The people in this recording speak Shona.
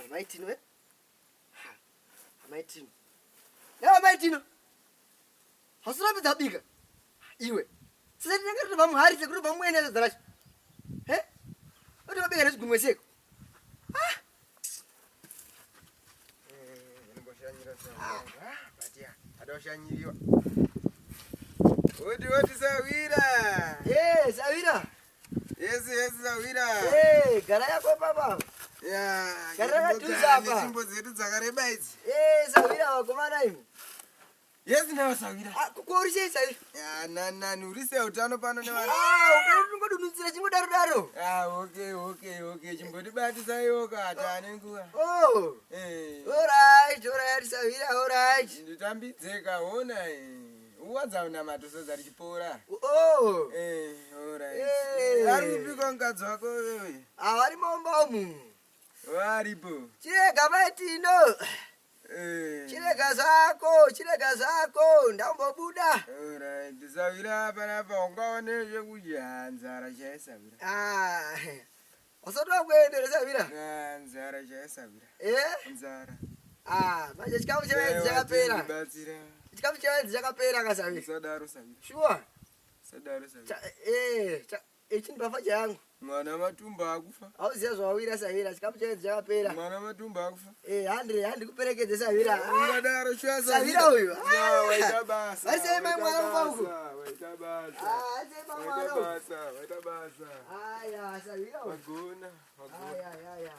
Mai Tino eh? Ha, Mai Tino. Yawa Mai Tino. Hausirambidza bika. Iwe. Sasa tinenge tiri muhari sekuru vamwene sadza racho. Eh? Oti vabika nezvigumwe seko. Ah. Adoshanyiriwa. Oti oti sawira. Eh, sawira. Yes, yes, sawira. Eh, gara yako baba. Yeah. Gara kadhuze apa. Nzvimbo dzedu dzakareba idzi. Eh, sawira vakomana imi. Yes, nawo sawira. Ah, kuko uri sei sawira? Ya, nani nani uri sei utano pano nevana? Ah, utano tingodunudzira chingodaro daro. Ah, okay, okay, okay. Chimbotibatisaiwo ka tane nguva. Oh. Eh. Alright, alright, sawira, alright. Nditambidzeka hona eh. Uwadza unamato sadza richipora. Oh. Eh, alright. Eh. Ari kupiko mukadzi wako wewe? Ah, vari mumba umu. Varipo. Chirega Mai Tino. Eh. Chirega zvako, chirega zvako, ndambobuda. Alright, sawira panapa ungaone zvekudya nzara chaisawira. Ah. Usati wakuendera sawira. Ah, nzara chaisawira. Eh? Nzara. Ah, manje chikafu chevaenzi chakapera. Batsira. Chikafu chevaenzi chakapera kasawira. Usadaro sawira. Sure. Usadaro sawira. Cha eh, cha ichi ndibafa changu. Mwana matumba akufa. Hauziya zvawawira sawira, chikafu chevaenzi chakapera. Mwana matumba akufa. Eh, handre handikuperekedze sawira. Ah, Ungadaro shuwa Sawira uyu. Ya, waita basa. Vari sei mai waita mwana basa, uku? Waita basa. Ah, sei mai Waita mwana uku. basa, waita basa. Aya, sawira uyu. Wagona, wagona. Aya, aya, aya.